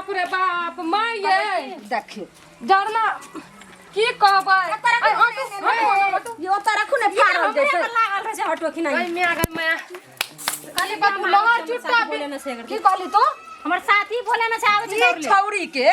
बाप रे बाप माय ये देखियो जरना की कहबै आइ हटू, हटू, हटू। यो ओतऽ रखू ने फाड़ल जेतै लागल रहै छै हटो कि नहीं गई मिया गई माया खाली बापू लहर चुट्टा बोले न से की कहली तू हमर साथी बोले न छै आबै छै ई दौड़ले छौरी के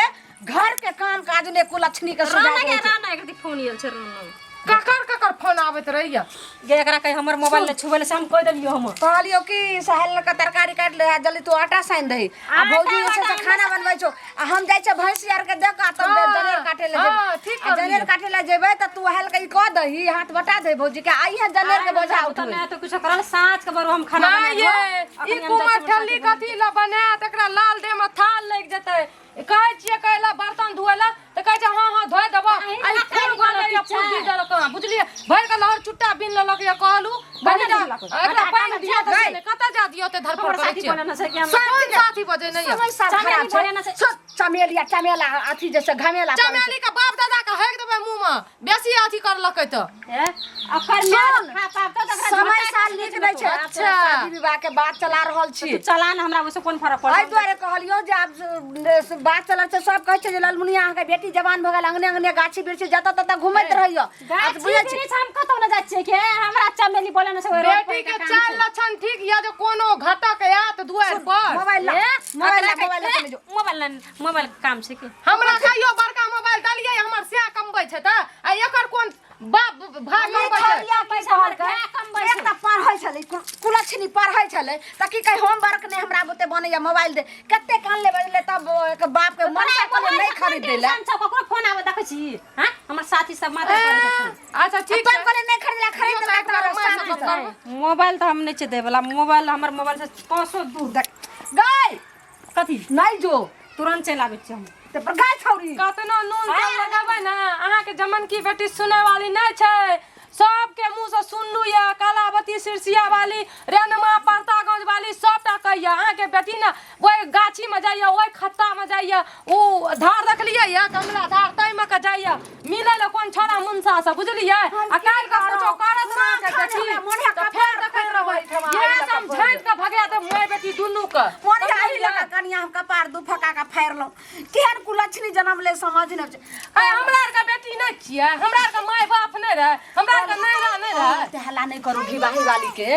घर के काम काज ने कुलक्षणी के राना सुझाव के राना एक फोन आयल छै राना ककर ककर फोन आबैत रहैया गे एकरा कहि हमर मोबाइल ने छुबे से हम कहि देलियो हम कहलियो कि सहल के तरकारी काटि ले आ जल्दी तू आटा सानि दही आ आटा भौजी जे छै से वाटा खाना बनबै छौ आ हम जाइ छियै भैंसी आर के देख आ तब हाँ, जनेर काटे ले हाँ, जेबै ठीक आ जनेर करलियै। काटे ले जेबै तऽ तू हल के ई कऽ दही हाथ बटा दही भौजी के आई है जनेर के बोझा उठबै नहि तो कुछ करल साँझ के बरो हम खाना माय बना ये ई कुमार ठल्ली कथी ला बनायत एकरा लाल देह में थाल लागि जेतै कहै छियै कहै ला बर्तन धोए ला तऽ कहै छै हँ हँ धोए देबो अहीं आ ई लगा फूल काली गलै वाला फुर्दी देलक हँ बुझलियै भरि के लहर चुट्टा बिन लेलक या कहलू पानि एकरा देलक। एकरा पानि दिअ तऽ से नहि, कतऽ जा दिअ तऽ धरफड़ हमर करै साथी छियै बोले न छै कि हम कोन साथी बजै नहि समय साल चमेली खराब बोले न छै छै। सब चमेलिया चमेला अथी जैसे घमेला करै छै। चमेली के बाप दादा के हेक देबै मुँह में बेसी अथी करलकै तऽ ए, ओकर सुन, माय खा पाब तऽ ओकरा समय झोंटा साल के नीक नहि छै अच्छा। शादी विवाह के बात चला रहल छी तू चला न हमरा ओहिसँ कोन फरक एहि पड़त दुआरे कहलियौ जे आब से बात चलल छै सब कहै छै जे ललमुनिया अहाँके बेटी जवान भऽ गेल अंगने अंगने गाछी वृक्षी जतऽ ततऽ घुमैत रहैया आ गाछी बुझै छी वृक्ष हम कतौ न जाइ छियै के हमरा चमेली बोले न छै ओहि रोड पर बेटी के के काम चाल छै। लक्षण ठीक या जे कोनो घटक आयत दुआरि पर मोबाइल ला ए, मोबाइल ला एकरा मोबाइल ला के- चलि जो मोबाइल ला मोबाइल के काम छै की हमरा कहियो बड़का मोबाइल देलियै हमर सएह कमबै छै तऽ आ एकर कोन बाप भाय कमबै छै छलिया पैसा हमर भाय कमबै एक तऽ पढ़ै छलै कुलक्षणी पढ़ै छलै तऽ की कहै होमवर्क नहि हमरा बुते बनैया मोबाइल दे कते कानले बजले तब एकर बाप के मन से कहले नहीं खरीद देला टेंशन छौ ककरो फोन आवे देखै छी हां हमर साथी सब माथा करै छै फोन। अच्छा ठीक तब छै कहले नहीं खरीदला खरीद दियौ देला तऽ एक बार तोरा माय साथी से गप सब। करबै। मोबाइल तऽ हम नहि छै दै वाला मोबाइल हमर मोबाइल से कोसो दूर देख गई कथी नहीं जो तुरंत चलि आबै छियै हम ते पर गाय छौरी कतनो नून तेल लगेबै ने अहाँके जमन की बेटी सुनै वाली नहि छै सबके मुँह से सुनलू या कलावती सिरसिया वाली रेनमा परतागंज वाली सबटा कहैया अहाँके बेटी ने ओहि गाछीमे जाइया ओहि खत्तामे जाइया ओ धार देखलियै या कमला धार ताहिमे के जाइया मिलै लए कोन छोड़ा मुनसा सब बुझलियै आ काल्हि के कुछो करत ना अहाँके बेटी तऽ फेर देखैत रहबै इएह सब झाँटि कऽ भगा देब माय बेटी दुनू के मोन आइ लगा कनिया हम कपार दू फका के फाड़लहुँ केहन कुलक्षणी जन्म ले समझ नहि छै अरे हमरा आरके बेटी नहि छियै हमरा आरके माय बाप नहि रहै हमरा आरके नैरा नहि रहै ते हल्ला नहि करू घिवाही वाली के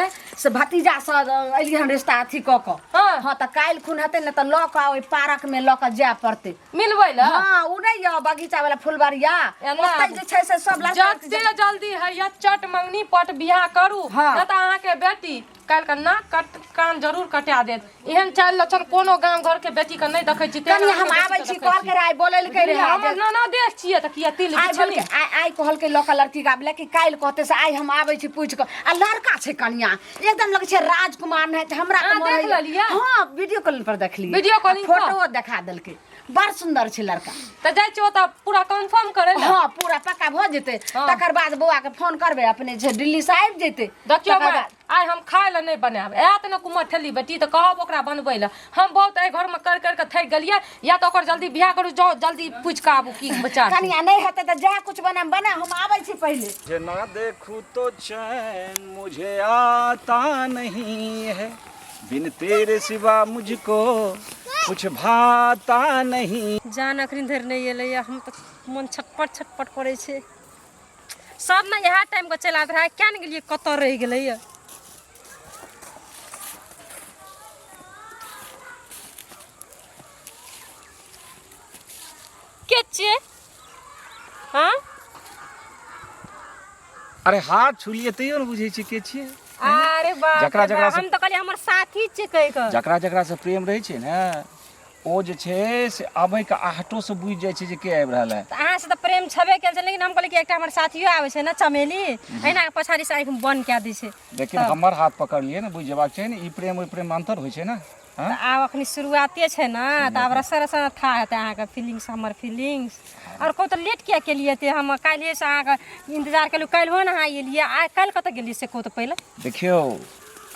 से भतीजा से एलियै हन रिश्ता अथी कऽ कऽ हाँ। हाँ तऽ काल्हि खुन हेतै ने तऽ लऽ कऽ ओहि पार्क मे लऽ कऽ जाय पड़तै मिलबै लए हाँ ओ नहि यऽ बगीचा वाला फुलबारिया एना ओतै जे छै से सब लड़का जते जल्दी होइए चट मंगनी पट बियाह करू हाँ। नहि तऽ अहाँके बेटी काल्हि के नाक कट कान जरूर कटा देत एहन चालि लक्षण कोनो गाम घर के बेटी के नहि देखै छी तेहन कनि हम अहाँके आबै बेटी छी के देखै कहलकै रे आइ बोलेलकै रे छी। हमर ननदे छियै तऽ किया तिल आइ बिछनी बोलकै आइ आइ कहलकै लऽ कऽ लड़की के आबि लेकिन काल्हि कहतै से आइ हम आबै छी पूछि कऽ आ लड़का छै कनिया एकदम लगै छै राजकुमार नहि तऽ हमरा तऽ अहाँ मोन देख होइए। लेलियै? हँ वीडियो कॉलिंग पर देखलियै वीडियो कॉलिंग पर? फोटो देखा देलकै बड़ सुन्दर छै लड़का तऽ जाइ छी ओतऽ पूरा कन्फर्म करै लए हँ पूरा पक्का भऽ जेतै हँ। तकर बाद बौआ के फोन करबै अपने जे दिल्ली से आबि जेतै देखियौ तकर माय बाद आइ हम खाय लए नहि बनायब आयत ने कुमर ठेली बेटी तऽ कहब ओकरा बनबै लए हम बहुत एहि घरमे कर कर के थाकि गेलियै या तऽ ओकर जल्दी बियाह करू जाउ जल्दी पूछि कऽ आबू की विचार छै। कनिया नहि हेतै तऽ जएह कुछ बनायब बना हम आबै छी पहिले जे ना देखूं तो चैन मुझे आता नहीं है बिन तेरे सिवा मुझको कुछ भाता नहीं जान अखन धरि नहि एलैए हम तऽ मोन छटपट छटपट करै छै सब ने इएह टाइमके चलि आबैत रहै किया ने गेलियै कतऽ रहि गेलैए के छियै हँ अरे हाथ छुलिए तैयो ने बुझै छियै के छियै अरे बाप जकरा रे जकरा बाप, से- हम तऽ कहलियै हमर साथी छियै कहि कऽ जकरा जकरा से प्रेम रहै छै ने ओ जे छै से आबैके आहटोसँ बुझि जाइ छै जे के आबि रहल है तऽ अहाँसँ तऽ प्रेम छेबे कयल छै लेकिन हम कहलियै कि एकटा हमर साथियो आबै छै ने चमेली एहिना कऽ पछाड़ीसँ आँखि बन्द कए दै छै लेकिन हमर हाथ पकड़लियै ने बुझि जेबाक चाही ने ई प्रेम ओहि प्रेममे अन्तर होइ छै ने तऽ आब अखनी शुरुआते छै ने तऽ आब रस्सा रस्सा ने था हेतै अहाँके फीलिंग्स हमर फीलिंग्स आओर कहू तऽ लेट किया केलियै एते हम काल्हिएसँ अहाँके इन्तजार केलहुँ काल्हिओ ने अहाँ एलियै आइ काल्हि कतऽ गेलियै से कहू तऽ पहिले देखियौ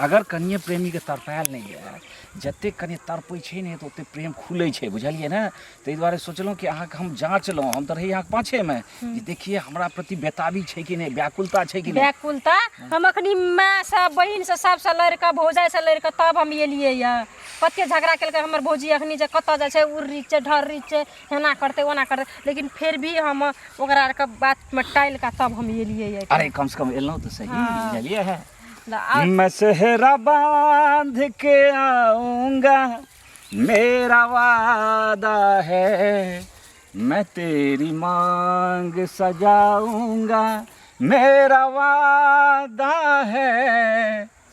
अगर कनिए प्रेमीके तड़पायल नहि यऽ, जतेक कनि तड़पै छै ने तऽ ओतेक प्रेम खुलै छै, बुझलियै ने? ताहि दुआरे सोचलहुँ कि अहाँके हम जाँचलहुँ। हम तऽ रही अहाँके पाछेमे जे देखिए हमरा प्रति बेताबी छै कि नहि, व्याकुलता छै कि नहि। व्याकुलता हम अखनी मायसँ, बहिनसँ, सबसँ लड़िकऽ, भौजाइसँ लड़िकऽ तब हम एलियै यऽ। कते झगड़ा केलकै हमर भौजी अखनी जे कतऽ जाइ छै, उर्री छै, ढर्री छै, एना करतै, ओना करतै, लेकिन फिर भी हम ओकरा आरके बातमे टालि कऽ तब हम एलियै यऽ। अरे कम से कम एलहुँ तऽ सही। हँ। बुझलियै है? आ मैं सेहरा बांध के आऊंगा, मेरा वादा है, मैं तेरी मांग सजाऊंगा, मेरा वादा है।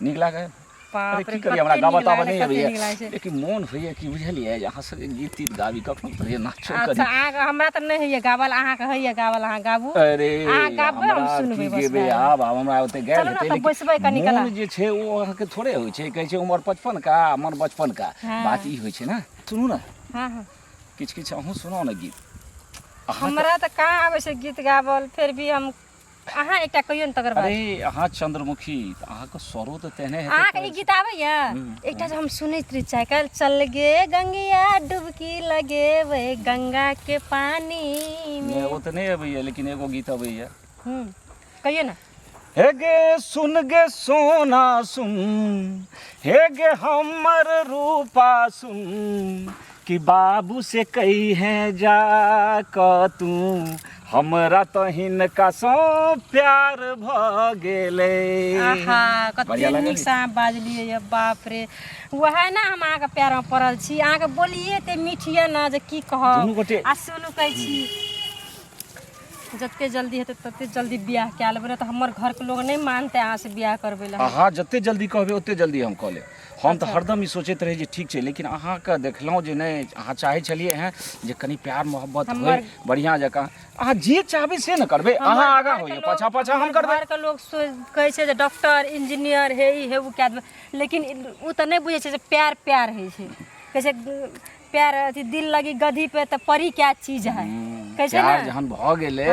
नीक लागल? बाप अरे रे, की करियै, हमरा कते गाबऽ नीक ताबऽ लागलै, नहि कते अबैया, नीक लागै छै। लेकिन मोन होइया कि बुझलियै जे अहाँ सबके गीत तीत गाबी, कखनो तऽ नाचो करी। अच्छा, अहाँके हमरा तऽ नहि होइए गावल, अहाँके होइए गावल, अहाँ गाबू। अरे अहाँ गाबबै, हम हमरा सुनबै की बस गेबै भए गेलै। आब आब हमरा ओते गायल चलू ने हेतै, तऽ लेकिन बैसबै कनि कला। मोन जे छै ओ अहाँके थोड़े होइ छै। कहै छै उमर 55 का, मन बचपन का। हँ। बात ई होइ छै ने। सुनू ने। हँ हँ। किछु किछु अहूँ सुनाउ ने गीत अहाँ। हमरा तऽ कहाँ आबै छै गीत गावल, फेर भी हम अहाँ एकटा कहियौ ने तकर बाद। अरे अहाँ चंद्रमुखी, तऽ अहाँके स्वरो तऽ तेहने हेतै। अहाँके ई गीत आबैया? एकटा जे हम सुनैत रही चाहे काल्हि, चल गे गंगिया डुबकी लगेबै गंगा के पानी नहि, मे। ओ तऽ नहि अबैया, लेकिन एगो गीत अबैया। कहियौ ने। हे गे सुन गे सोना सुन, हे गे हमर रूपा सुन, कि बाबू से कही है जा क तू, हमरा तऽ हिनका सँ प्यार भ गेलै। आहा, कते बढ़िया लागल। नीक से अहाँ बाजलियै ये, बाप रे! वएह ने हम अहाँके प्यारमे पड़ल छी। अहाँके बोलिए एते मीठ यऽ ने जे की दुनू कहब। गोटे आ सुनू, कहै छी जते जल्दी हेतै तते जल्दी बियाह कए लेबै, नहि तऽ हमर घरके लोग नहि मानतै अहाँसँ बियाह करबै लए। अहाँ जते जल्दी कहबै ओते जल्दी हम कऽ लेब। हम तऽ हरदम ई सोचैत रही जे ठीक छै, लेकिन अहाँके देखलहुँ जे नहि, अहाँ चाहै छलियै हेँ जे कनि प्यार मोहब्बत होय बढ़िआँ जकाँ। अहाँ जे चाहबै से ने करबै। अहाँ हमर आगाँ घरके होइए, लोग पाछाँ पाछाँ हम हमर करबै। घरके लोग कहै छै जे डॉक्टर, इंजीनियर हे ई हे ओ कए देबै, लेकिन ओ तऽ नहि बुझै छै जे प्यार प्यार होइ छै। कहै छै प्यार अथी दिल लगी गधी पे तऽ परी क्या चीज है, कहै छै प्यार ने। जहन भऽ गेलै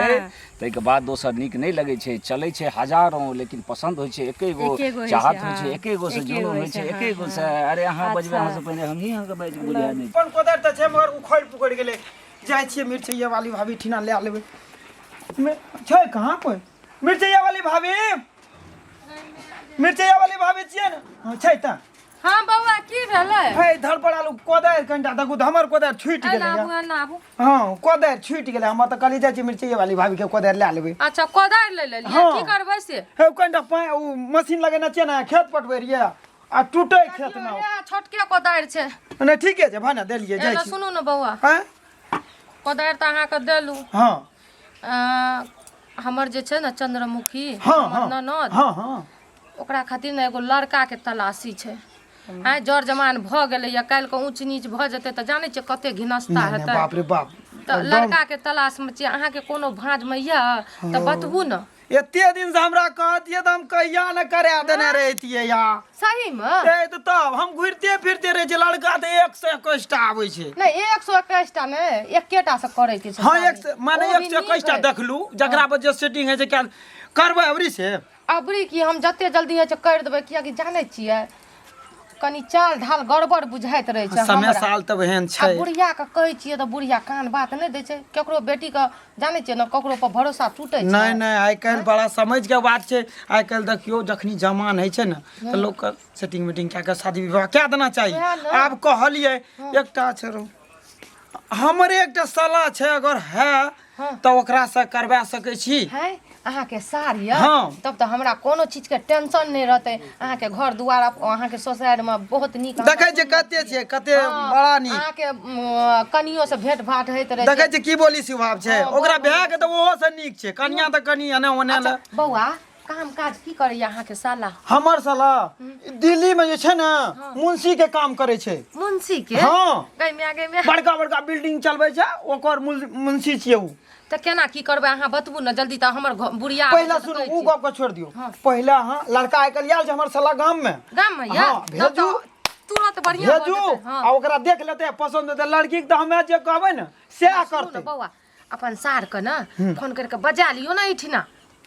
ताहिके बाद दोसर नीक नहि लगै छै। चलै छै हजारों, लेकिन पसन्द होइ छै एके गो। एके गो होइ छै, चाहत होइ हँ। छै एके गो से, एके जुनून गो होइ होइ छै छै, एके हँ, गो से। हँ। अरे अहाँ बजबै, अच्छा। अहाँसँ पहिने हमही अहाँके बाजि कऽ बुझा दै छी। अपन कोदारि तऽ छै मगर उखड़ि पुखड़ि गेलै। जाइ छियै मिरचैया वाली भाभी ठिना लए लेबै। छै कहाँ कोइ मिरचैया वाली भाभी? मिरचैया वाली भाभी छियै ने? हँ, छै तऽ। हाँ बौआ, की भेलै? हे धड़फड़ आलू कोदारि कनिटा देखू तऽ, हमर कोदारि छूटि गेलै। एना आबू, एना आबू। हँ, कोदारि छूटि गेलै हमर, तऽ कहलियै जाइ छियै मिरचैया वाली भाभी के कोदारि लए लेबै। अच्छा, कोदारि ले लेलियै? हँ। की करबै से? हे कनिटा पानि ओ मशीन लगेने छियै ने, खेत पटबै रहियै आ टूटै खेतमे। ए, छोटके कोदारि छै। नहि, ठीके छै, भने देलियै, जाइ एना छी। सुनू ने बौआ। आँय? कोदारि तऽ अहाँके देलू। हँ। हमर जे छै ने चंद्रमुखी, हँ। हमर हँ। ननद, हँ हँ। ओकरा खातिर ने एगो लड़काके तलाशी छै। आँय, जर जमान भऽ गेलैया, काल्हिके ऊँच नीच भऽ जेतै तऽ जानै छियै कते घिनस्ता नहि नहि हेतै। बाप रे बाप। तऽ लड़काके तलाशमे छियै। अहाँके कोनो भाँजमे यऽ तऽ बतबू ने। एते दिन से हमरा कहतियै तऽ हम कहिया ने करा देने रहितियै या। सहीमे? ए तऽ तब हम घुरिते फिरते रहै छियै, लड़का तऽ 121 टा आबै छै। नहि, 121 टा नहि, एकेटा से करैके छै हँ। शादी। एक सए माने ओ एक भी सए नीक 21 टा हइ। देखलू, जकरा पर जे सेटिंग होइ छै कए करबै अबरी से। अबरी की, हम जते जल्दी होइ छै करि देबै, कियाकि जानै छियै कनि चाल ढाल गड़बड़ बुझाइत रहै छै समय हमरा। साल तऽ एहन आ छै। बुढ़िया के कहै छियै तऽ बुढ़िया कान बात नहि दै छै। केकरो बेटी के जानै छियै ने, ककरो पर भरोसा टूटै छै। नहि नहि, आइ काल्हि बड़ा समझ के बात छै। आइ काल्हि देखियौ, जखनी जमान होइ छै ने तऽ लोकके सेटिंग वेटिंग कए कऽ शादी विवाह कए देना चाही। वएह ने। आब कहलियै एकटा छै रौ, हमरे एकटा सलाह छै, अगर है तऽ ओकरासँ करवा सकै छी। है, अहाँके सार यऽ? हँ। तब तऽ हमरा कोनो चीजके टेंशन नहि रहतै। अहाँके घर दुआर, अहाँके ससुरारिमे बहुत नीक हमरा। देखै छियै कते छियै, कते बड़ा नीक। अहाँके कनियो से भेंट भाट होइत रहै। देखै छियै की बोली स्वभाव छै। हँ, ओकरा बड़ भए के तऽ ओहो से नीक छै। कनिया तऽ कनि एने ओने लए। अच्छा, बौआ, काम काज की करैया अहाँके साला? हमर साला दिल्ली में जे छै ने मुंशी के काम करे छै। मुंशी के? हँ। गै माय, गै माय! बड़का बड़का बिल्डिंग चलबै छै, ओकर मुंशी छियै उ। तऽ केना की करबै, अहाँ बतबू ने जल्दी, तऽ हमर बुढ़िया आबै पहिला छै तऽ सुनू, कहै उ छी। गप के छोड़ दियौ। पहिला अहाँ लड़का आइ काल्हि आयल छै हमर साला गाम में। गाम में यऽ? हँ, तब भेजू। तऽ तुरंत बढ़िआँ भऽ भेजू। जेतै, हँ। आ ओकरा देख लेतै, पसन्द हेतै लड़की के तऽ हमे जे कहबै ने सएह सुनू ने करतै। बौआ, अपन सार के ने फोन करि कऽ बजा लियौ ने एहिठिना।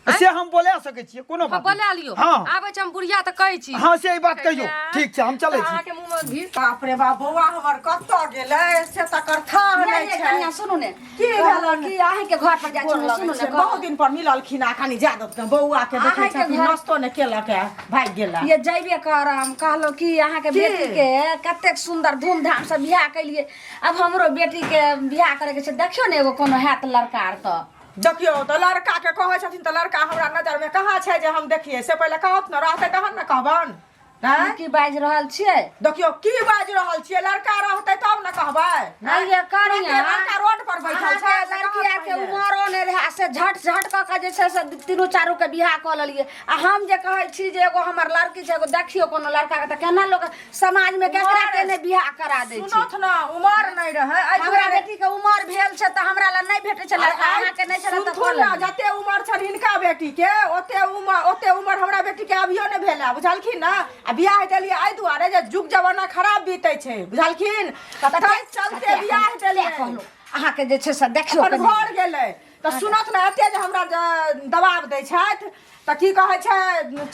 से हम बोला सकै छियै कोनो बात बोला लियो हाँ आबै छै हम बुढ़िया तऽ कहै छी हाँ से ई बात कहियो ठीक छै हम चलै छी अहाँके मुँह मे घी बाप रे बाप बौआ हमर कतऽ गेलै से तकर थाह नहि नहि नहि छै कनिया सुनू ने की भेलन? कि अहींके घर पर जाइ छी गोर ने, लगै सुनू ने छै। बहुत दिन पर मिललखिन आ कनि जा दत ने बौआ के देखै अहाँके छथिन घर- नाश्तो ने केलक है भागि गेला ये जैबे करम कहलहुँ कि अहाँके की? बेटी के कतेक सुंदर धूमधाम से बियाह केलिए अब हमरो बेटी के बियाह करे के छै देखियौ ने एगो कोनो हैत लड़का आर तऽ देखियौ तऽ लड़का के कहै छथिन तऽ लड़का हमरा नजर मे कहाँ छै जे हम देखियै से पहिले कहत ने रहतै तहन ने कहबन अहाँ की बाजि रहल छियै देखियौ की बाजि रहल छियै लड़का रहतै तब ने कहबै नहि ये कनिया लड़का रोड पर बैठल छै अहाँके लड़की आरके उमरो नहि रहै से झट झट कऽ के जे छै से तीनू चारू के बियाह कऽ लेलियै आ हम जे कहै छी जे एगो हमर लड़की छै एगो देखियौ कोनो लड़का के तऽ केना लोक समाज में केकरा के नहि बियाह करा दै छै सुनथ ने उमर नहि रहै एहि हमरा दुआरे बेटी के उमर भेल छै तऽ हमरा लए नहि भेटै छै लड़का अहाँके नहि छलै तऽ सुनथुन कऽ ने लेलियै। जते उमर छनि हिनका बेटी के ओते उमर ओते उमर हमरा बेटी के अभियो नहि भेल है बुझलखिन ने आ बियाह देलियै एहि दुआरे जे जुग जमाना खराब बीतै छै बुझलखिन तऽ ताहि चलते बियाह देलियै कहलहुँ अहाँके जे छै से देखियौ अपन कनि। घर गेलै तऽ सुनत ने एते जे हमरा दबाब दै छथि तऽ की कहै छै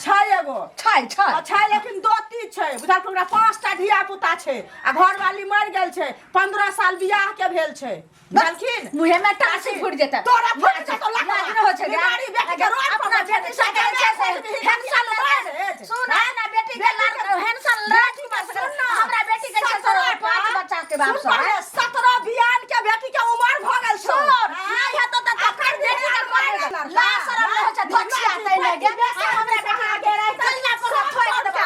छै एगो छै छै आ छै लेकिन दोती छै बुझलखिन ओकरा 5टा धिया पुता छै आ घरवाली मरि गेल छै 15 साल बियाह के भेल छै बुझलखिन मुहे में टाँसी फूटि जेतै तोरा फूटि जेतौ लकवा। लाज नहि होइ छै गे। बीमारी बेटी के रोड पर अपना बेटी से बैठल जे छै से छै, हेनसन हेनसन सुन अपना बेटी के लड़ हेनसन लड़ सुन ना। हमरा बेटी के छै से 5 बच्चा के बाप सुन पहिले, 17 बियान के बेटी के उमर भऽ गेल छौ सुन नहि हेतौ तऽ तकर बेटी के कर देबै। लाज शरम नहि होइ छै धोछिया तै नहि गे आ हमरा बेटी के कन्या पर थोड़ि देबै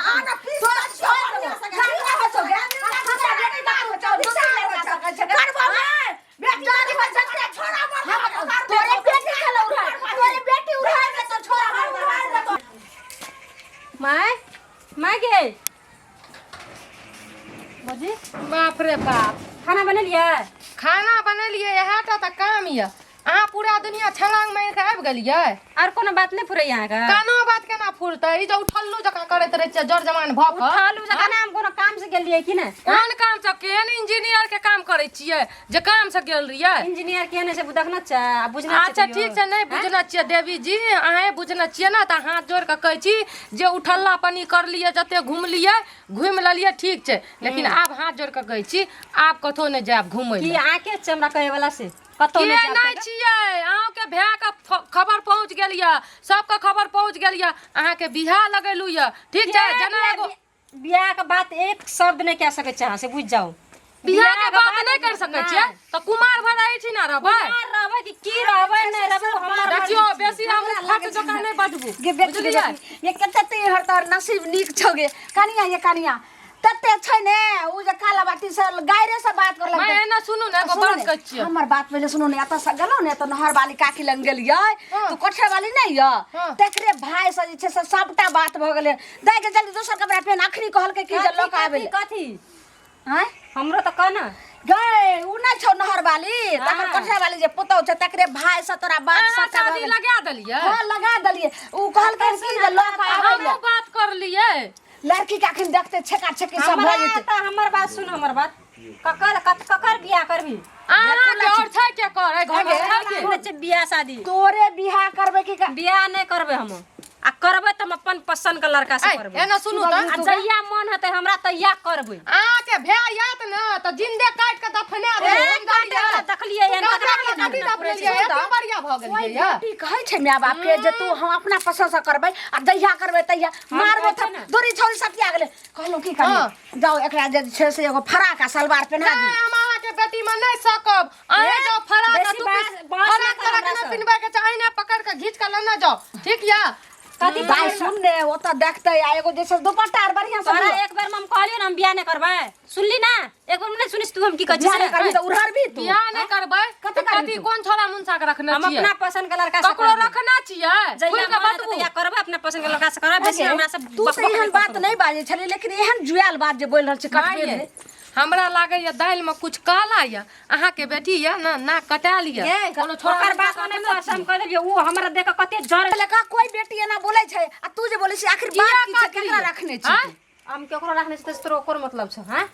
तोरा छोड़ि देबै लाज नहि होइ छौ गे हमरा बेटी के तू चौ दूसरा लड़का सकै छै गे। करबो नहि बेटी डर होइ छै के छोड़ा मर तोरे बेटी के लौड़ा तोरे बेटी उड़ा के तो छोड़ा मार my my गे भौजी बाप रे बाप खाना बनेलियै खाना बनेलियै इएह टा तऽ काम यऽ अहाँ पूरा दुनिया छलांग मारि कऽ आबि गेलियै आर कोनो बात नहि फुरैया अहाँके कोनो बात केना फुरतै ई जे उठल्लू जकाँ करैत रहै छियै जर जमान भऽ कऽ उठलू जकाँ ने हम कोनो काम से गेलियै कि नहि कोन काम से केहन इंजीनियर के काम करै छियै जे काम से गेल रहियै इंजीनियर केहन छै देखना छै आ बुझना अच्छा ठीक छै नहि बुझने छियै देवी जी अहें बुझने छियै ने तऽ हाथ जोड़ि कऽ कहै छी जे उठल्ला पनी करलियै जते घुमलियै घुमि लेलियै ठीक छै लेकिन आब हाथ जोड़ि कऽ कहै छी आब कतहु नहि जायब घुमय की लए अहाँके छै हमरा कहै वाला से कतहु किए नहि जायब नहि छियै अहाँके भायके खबर पहुँच गेल यऽ सबके खबर पहुँच गेल यऽ अहाँके बियाह लगेलहुँ यऽ ठीक छै जेना एगो बियाह के बात एक शब्द नहि कह सकै छै अहाँ से बुझि जाउ बियाह के बात नहि कर सकै छियै तऽ कुमार भर रहै छी ना रहबै कुमार रहबै कि की रहबै नहि रहबै हमर देखियौ बेसी हम फट जकाँ नहि बजबू गे बेटी गे बुझलियै बेटी, ये कते ते हर तोहर नसीब नीक छौ गे कनिया ये कनिया तते छै ने उ जे काला बाटी से गायरे से बात कर मैं लगतै एना सुनू ने एगो सुनू बात ने, कहै छियै हमर बात पहिले सुनू ने एतऽ से गेलहुँ ने तऽ नहर वाली काकी लग गेलियै तऽ कोठे वाली नहि यऽ हाँ। तकरे भाय से जे छै से सबटा बात भऽ गेलै दाइ के जल्दी दोसर कपड़ा पेन अखनी कहलकै कि जे लऽ कऽ आबै कथी लए। कथी आँय हमरो तऽ कह ने गै उ नहि छौ नहर वाली तकर कोठे वाली जे पुतहु छै तकरे भाय से तोरा बात अहाँ सबटा भऽ शादी गेलै लगा देलियै हाँ लगा देलियै उ कहलकै कि जे लऽ कऽ आबै लए हमहूँ बात करलियै लड़की के अखन देखते छेका छेकी सब भऽ हमरा जेतै तऽ हमर बात सुन हमर बात ककर ककर बियाह करबी अहाँके और छै के कर एहि घरमे छै के नहि छै बियाह शादी तोरे बियाह करबै की बियाह नहि करबै हम आ करबै तऽ हम अपन पसंद के लड़का से ऐ, करबै एना सुनू तऽ आ जहिया मन हेतै हमरा तहिया करबै अहाँके भाय आयत ने तऽ जिंदे काटि के दफना देबै ए, काटे वाला देखलियै हन, ककरा ककरा के कथी के दफनेलियै एते बढ़िया भऽ कोइ गेलियै यऽ बेटी कहै छै माय बाप के जे तू हम अपना पसंद से करबै आ जहिया करबै तहिया मारबो कहै छै तऽ ने। दोरी छौरी सटिया गेलै कहलहुँ की करी जाओ एकरा जे छै से एगो फराक आ सलवार पहिना नहि दी हम अहाँके बेटी में नहि सकब अहें जाओ फराक आ बेसी टुपी बात फराक नहि कर तराक हमरा नहि से। पिन्हबै के छै अहिने पकड़ के घीच के लेने जाओ ठीक यऽ कथी दाइ सुन ने ओतऽ देखतै आ एगो जे छै से दुपट्टा आर बढ़िआँ से तोरा लिअ। एक बेर में हम कहलियौ ने हम बियाह नहि करबै सुनली ना एक बेर में नहि सुनिस तू हम की कहै बियाह छियै नहि करबी तऽ उड़हरबी तू बियाह नहि करबै कथी तऽ करबी कथी तू? कोन छोरा मुनसा के रखने हम छियै अपना पसंद के लड़का से ककरो करबै। रखना छियै जहिया खुलि के मन हेतै बतबू तहिया करबै अपना पसंद के लड़का से करबै बेसी हमरा से तू तऽ एहन बात नहि बाजै छली लेकिन एहन जुआयल बात जे बोलि रहल छी कटबे माय, हमरा लागैया दालि में कुछ काला यऽ अहाँके बेटी यऽ ने नाक कटायल यऽ कोनो छोरा ओकर मुनसा बात के नहि रखने पसंद हम कह देलियै उ हमरा देख के कते जर लड़का कोई बेटी एना बोलै छै आ तू जे बोलै छी आखिर बात की छै केकरा रखने छी आँय? हम केकरो रखने छी तऽ तोरा ओकर मतलब छौ हां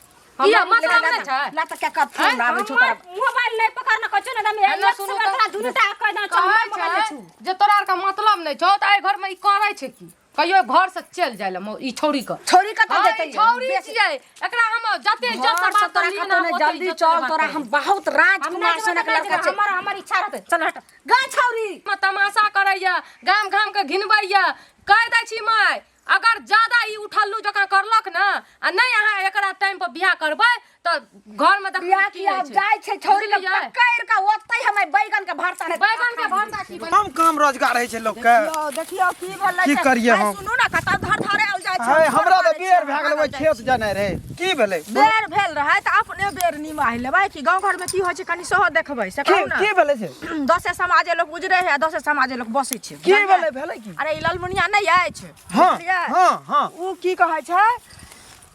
किया मतलब नहि छै ला तऽ के कर फोन आबै छौ तोरा मोबाइल नहि पकड़ना कहै छौ ने हम एना एक सुनू सुगर तऽ- तोरा दुनूटा कह देना छौ कहै हमर मोबाइल छै नहि छू जे तोरा आरके मतलब नहि छौ तऽ एहि घरमे ई करै छै की कहियो घर से चलि जाय ले ई छौड़ी के छौरी कतऽ हाँ, जेतै ई छौड़ी छियै एकरा हम जते इज्जत से घर से बात तोरा करलियै कतौ ना नहि ओते जल्दी इज्जत से चल बात तोरा करबै। हम बहुत हम राजकुमार नहि सनक जेबै, लड़का छै हमर हमर इच्छा रहतै चल हट गा छौरी मे तमाशा करैया गाम घाम के घिनबैया कहि दै छी माय अगर ज्यादा ई उठल्लू जकाँ करलक ने आ नहि अहाँ एकरा टाइम पर बियाह करबै तऽ घरमे देखबै बियाह की किया होइ छै। जाइ छै छौरी के बुझलियै? पकड़ के ओतै हमे बैगन के भरता नहि बैगन के भरता की बनेबै? कम काम रोजगार होइ छै लोकके देखियौ देखियौ की भेलै की छै। करियै आइ हम? सुनू ने कतऽ धर धरायल जाइ छै हाय हमरा तऽ मारै बेर छै, भए गेलै ओहि जाइ खेत छी। जेनाइ रहै की भेलै बेर भेल रहै तऽ अपने बेर निमाहि लेबै कि गाँव घरमे की होइ छै कनि सेहो देखबै से की कहू ने की भेलै से दसे समाजे लोक उजरे है दसे समाजे लोक बसै छै की बुझलियै? भेलै भेलै की अरे ई ललमुनिया नहि अछि हँ बुझलियै? हँ हँ उ की कहै छै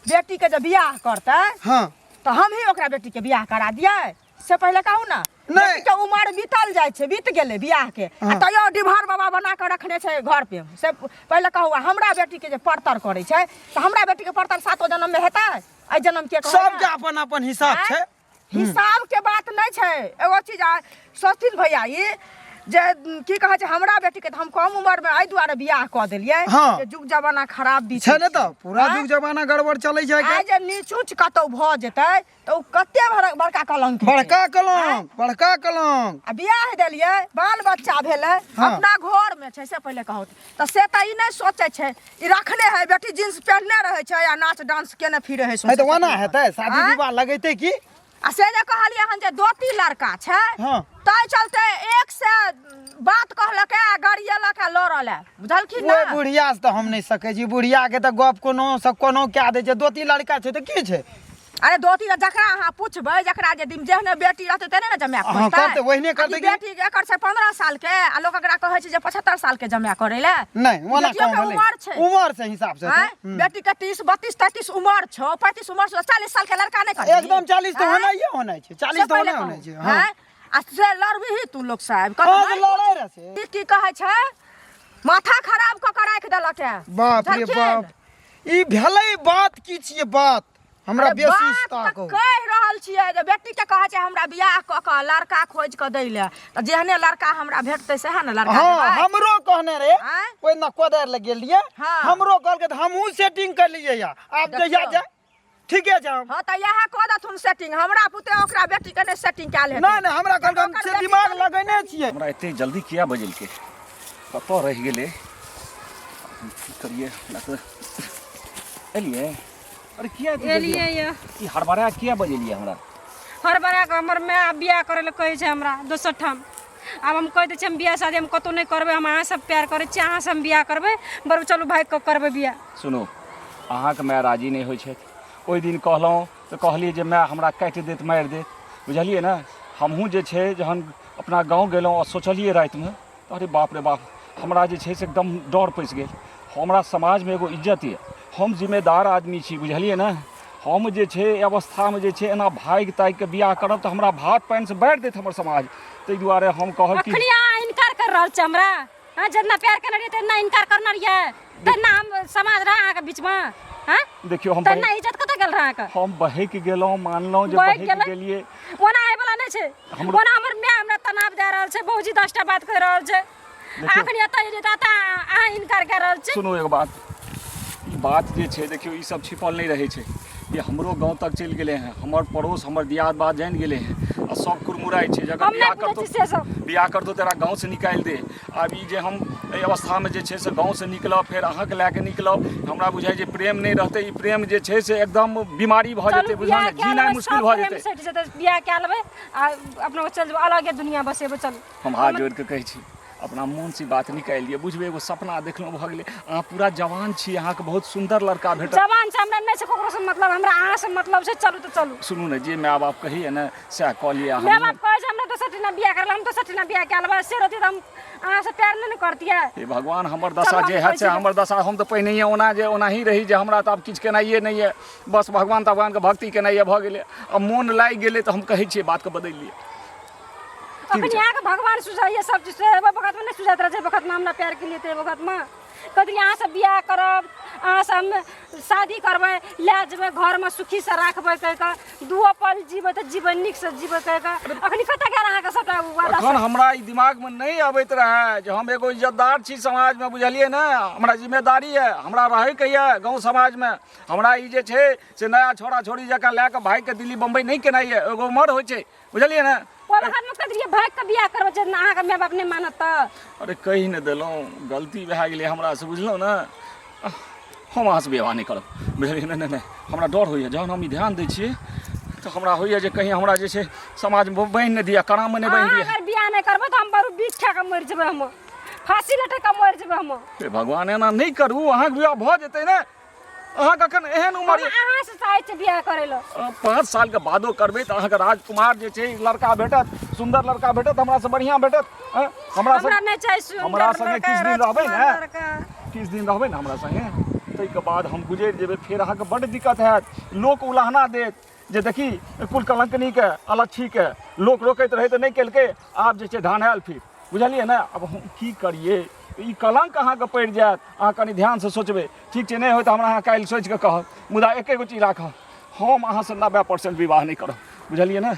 बेटीके जे बियाह करतै हँ तऽ हमही ओकरा बेटीके बियाह करा दियै से पहिले कहू ने नहि। बेटीके उमर बीतल जाइ छै बीत गेलै बियाहके आ हँ। तैयो डिभर बाबा बना कऽ रखने छै घर पे से पहिले कहू आ हमरा बेटीके जे परतर करै छै तऽ हमरा बेटीके परतर सातो जन्ममे हेतै एहि जन्म के कहै सबके अपन अपन हिसाब छै हिसाब के बात नहि छै एगो चीज आ सोचथिन भैया ई जे की कहै छै हमरा बेटीके तऽ हम कम उमरमे एहि दुआरे बियाह कऽ देलियै हँ। जे जुग जमाना खराब बीत छै ने तऽ पूरा आँय? जुग जमाना गड़बड़ चलै छै आइ आइ काल्हि। जे नीचूच कतौ भऽ जेतै तऽ ओ कते बड़का कलंक हेतै। बड़का कलंक बड़का कलंक आ बियाह देलियै बाल बच्चा भेलै हँ। अपना घरमे छै से पहिले कहू तऽ से तऽ ई नहि सोचै छै ई रखने है बेटी जींस पहिरने रहै छै आ नाच डांस केने फिरे है है सौंसे तऽ ओना हेतै शादी आँय? विवाह लगेतै की आ से जे कहलियै हन जे दोती लड़का छै हँ। ताहि चलते एक से बात कहलकै आ गरियलक आ लड़ल है बुझलखिन ओहि ने बुढ़िया से तऽ हम नहि सकै छी बुढ़िया के तऽ गप कोनो से कोनो कए दै छै दोती लड़का छै तऽ की छै अरे दोती ने जकरा अहाँ पूछबै जकरा जे दिन जेहने बेटी रहतै तेहने ने जमाए हँ, खोजतै करतै, ओहने करतै आ ई की? बेटी एकर छै 15 साल के आ लोक एकरा कहै छै जे 75 साल के जमाए करै लए नहि ओना बेटियो कम के भेलै उमर छै उमर से हिसाब से आँय? हेतै। बेटी के 30 32 33 उमर छौ 35 उमर छौ 40 साल के लड़का नहि करबही एकदम 40 तऽ आँय? होनाइए होनाइ छै 40 से तऽ पहिले होनाइ कहू, होनाइ छै हँ आँय? आ से लड़बिही तू लोक साहेब हँ तऽ लड़ै रहै से ई की कहै छै माथा खराब कऽ के राखि देलक है बाप रे बुझलखिन? बाप ई भेलै बात की छियै बात हमरा अरे बेसी बात ताक तऽ कहि रहल छियै जे बेटीके कहै छै हमरा बियाह कऽ कऽ लड़का खोजि कऽ दै लए तऽ जेहने लड़का हमरा भेटतै सएह ने लड़का हाँ देबै हमरो कहने रहे आँय? ओहि ना कोदारि लग गेल रहियै हाँ। हमरो कहलकै तऽ हमहूँ सेटिंग कर लियै या आब जहिया देखियौ। जाय ठीके छै हम हँ तऽ इएह कऽ देथुन सेटिंग हमरा पुते ओकरा बेटीके नहि सेटिंग कयल हेतै नहि नहि हमरा कहलकै हम ओकर से बेटी दिमाग तऽ- लगेने छियै हमरा एते जल्दी किया बजेलकै कतऽ रहि गेलै हम की करियै हमरा तऽ एलियै अरे किया एते जल्दी एलियै यऽ ई हड़बड़ा किया बजेलियै हमरा हड़बड़ा कऽ हमर माय बियाह करै लए कहै छै हमरा दोसर ठाम आब हम कहि दै छियै हम बियाह शादी हम कतहु नहि करबै हम अहाँसँ प्यार करै छी अहाँसँ हम बियाह करबै बरू चलू भागि कऽ करबै बियाह सुनू अहाँके माय राजी नहि होइ छथि ओहि दिन कहलहुँ तऽ कहलियै जे माय हमरा काटि देत मारि देत बुझलियै ने हमहूँ जे छै जहन अपना गाँव गेलहुँ आ सोचलियै रातिमे तऽ अरे बाप रे बाप हमरा जे छै से एकदम डर पैसि गेल हमरा समाजमे एगो इज्जत यऽ हम जिम्मेदार आदमी छी बुझलियै ने हम जे छै एहि अवस्थामे जे छै एना भागि तागि कऽ बियाह करब तऽ हमरा भात पानिसँ बारि देत हमर समाज ताहि दुआरे हम कहब कि अखनी अहाँ इनकार कर रहल छी हमरा हाँ जितना प्यार करने रहियै तेना इनकार करने रहियै तेना हम समाज रहा अहाँके बीचमे हाँ देखियौ हम तेना इज्जत कतऽ गेल रहा अहाँके हम बहकि गेलहुँ मानलहुँ जे बहकि बहकि गेलै? गेलियै ओना आइ वाला नहि छै ओना हमर माय हमरा तनाव दए रहल छै भौजी 10टा बात कहि रहल छै अखनी एतऽ एलियै तऽ एतऽ अहाँ इनकार कए रहल छी सुनू एगो बात ई बात जे छै देखियौ ई सब छिपल नहि रहै छै ई हमरो गाँव तक चलि गेलै हँ हमर पड़ोस हमर दियाद बाद जानि गेलै हँ आ सब कुरमुराइ छै जे अगर हम नहि बियाह बुझै करतौ छी से सब बियाह करतौ तेरा गाँवसँ निकालि दे आब ई जे हम एहि अवस्थामे जे छै से गाँवसँ निकलब फेर अहाँके लए कऽ निकलब हमरा बुझाइ जे प्रेम नहि रहतै ई प्रेम जे छै से एकदम बीमारी भऽ जेतै चलू बुझल बियाह ने कए जीनाइ लेबै मुश्किल सब भऽ प्रेम जेतै सटि जेतै बियाह कए लेबै आ अपना चलि जेबै अलगे दुनिया बसेबै चलू हम हाथ जोड़ि कऽ कहै छी अपना मोनसँ ई बात निकालि लिअ बुझबै एगो सपना देखलहुँ भऽ गेलै अहाँ पूरा जवान छी अहाँके बहुत सुन्दर लड़का भेटत जवान छै हमरा नहि छै ककरोसँ मतलब हमरा अहाँसँ मतलब छै चलू तऽ चलू सुनू ने जे माय बाप कहैए ने सएह कऽ लिअ माय अहाँ बाप कहै छै हमरा दोसर ठिना बियाह करला हम दोसर ठिना बियाह कए लेबै से रहती तऽ हम अहाँसँ प्यार नहि ने करतियै हे भगवान हमर दशा चलू, हम जे हैत से कहै छी। हमर दशा हम तऽ पहिनहिए ओना जे ओनाही रही जे हमरा तऽ आब किछु केनाइए नहि यऽ बस भगवान तगवानके भक्ति केनाइए भऽ गेलै आ मोन लागि गेलै तऽ हम कहै छियै बातके बदलि लिअ अखन अहाँके भगवान सुझाइए सब चीज से ओहि वक्तमे नहि सुझाइत रहै छै वक्तमे हमरा प्यार केलियै ताहि वक्तमे कहैत रहियै अहाँसँ बियाह करब, अहाँसँ हम शादी करबै, लए जेबै घरमे सुखीसँ राखबै कहि कऽ, दुओ पल जीबै तऽ जीबै नीकसँ जीबै कहि कऽ। अखनी कतऽ गेल अहाँके सबटा वादा? अखन हमरा ई दिमागमे नहि अबैत रहए जे हम एगो इज्जतदार छी समाजमे, बुझलियै ने? हमरा जिम्मेदारी यऽ, हमरा रहैके यऽ गाँव समाजमे। हमरा ई जे छै से नया छोड़ा छोड़ी जकाँ लए कऽ भागिके दिल्ली बम्बई नहि केनाइ यऽ। एगो उमर होइ छै, बुझलियै ने? ओहि वखतमे कहैत रहियै भागि कऽ बियाह करबै जे अहाँके माय बाप नहि मानत तऽ। अरे कहि नहि देलहुँ, गलती भए गेलै हमरासँ, बुझलहुँ ने? हम अहाँसँ विवाह नहि करब, बुझलियै ने? नहि नहि, हमरा डर होइए। जहन हम ई ध्यान दै छियै तऽ हमरा होइए जे कहीं हमरा जे छै समाजमे बान्हि नहि दिअ, कराममे नहि बान्हि अहाँ दिअ। अगर बियाह नहि करबै तऽ हम बरू बीख खा कऽ मरि जेबै, हम फाँसी लटकि कऽ मरि जेबै हम। हे भगवान, एना नहि करू। अहाँके विवाह भऽ जेतै ने? अहाँके एखन एहन उमर हम अहाँ से चाहै छी बियाह करै लए। 5 सालके बादो करबै तऽ अहाँके राजकुमार जे छै लड़का भेटत, सुन्दर लड़का भेटत, हमरासँ बढ़िआँ भेटत। हँ? हमरा हमरा नहि चाही सुन्दर हमरा संगे लड़का, किछु दिन रहबै ने? राजकुमार लड़का। किछु दिन रहबै ने हमरा संगे, ताहिके बाद हम गुजरि जेबै, फेर अहाँके बड्ड दिक्कत हैत। लोक उलाहना देत जे देखी कुल कलंकनीके अलच्छीके लोक रोकैत रहै तऽ नहि केलकै, आब जे छै धान आयल फिर, बुझलियै ने? आब हम की करियै? ई कलंक अहाँके पड़ि जायत। अहाँ कनि ध्यानसँ सोचबै, ठीक छै? नहि होय तऽ हमरा अहाँ काल्हि सोचिकऽ कहब, मुदा एके गो चीज राखब, हम अहाँसँ 90% विवाह नहि करब, बुझलियै ने?